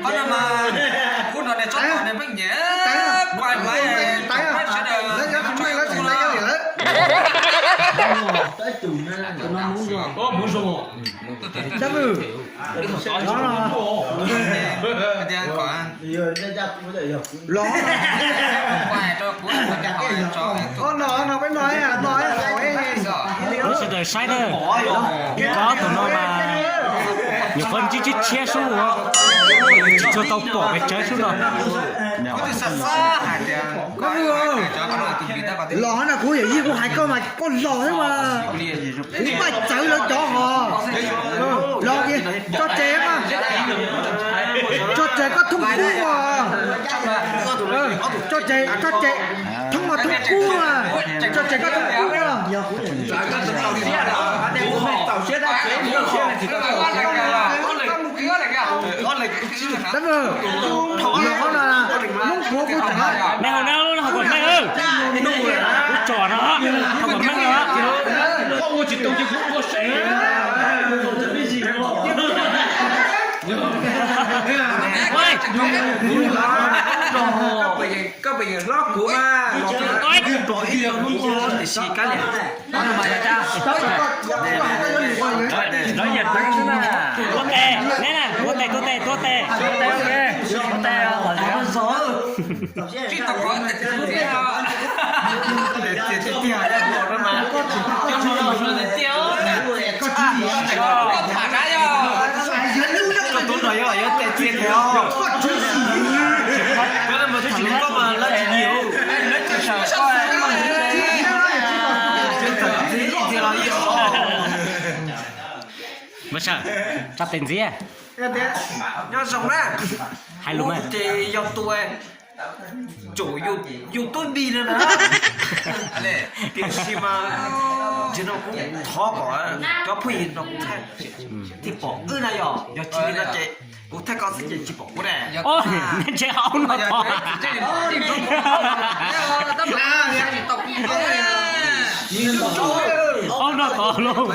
Hnub no mas, hnub no niag tsob tod niag pheej nyiam quaj mas, sawv daws lawv tsis tau li lawm. Los, no, no, peb no, no, no. Lub sawv daws saib na, koj tus no mas nyuam qhuav ntsib tshiab tshiab xwb, tsis tshua tau pom pes tsawg xwb no. Los no kuv yawm yij kuv hais koj mas koj los xwb mas. Kuv npaj txawv lawv cov hos. Los tso tseg, tso tseg koj thooj kub, tso tseg, tso tseg thooj, thooj kub, tso tseg koj thooj kub. Tab sis, los no, Hmoob Suav kuv tseem, nej hau na, hau kom meej, kuv tsom no, hau kom meej no. Koj pem yeej hlob kuv mas, ib tug pom ib tug hnub tiam sis kab liam. Ua tes, neb na, ua tes, tua tes, tua tes. Koj tus no yog yuav tes txias tiag os. Koj mus tham hluas nkauj mas lawv tsis nyiam. Mas sawm, tso tes ntxiv. Nyob zoo na. Hais lus mas. Ces yog tus tsoom YouTube no na. Tiam sis mas ntawm no kuv thov kom cov phooj ywg no kuv thaij, thiaj pom wb na, yog, yog tsis li no ces kuv thaij koj xwb ces tsis pom kuv na. Ntshe aub no tod. Aub no tod lauj.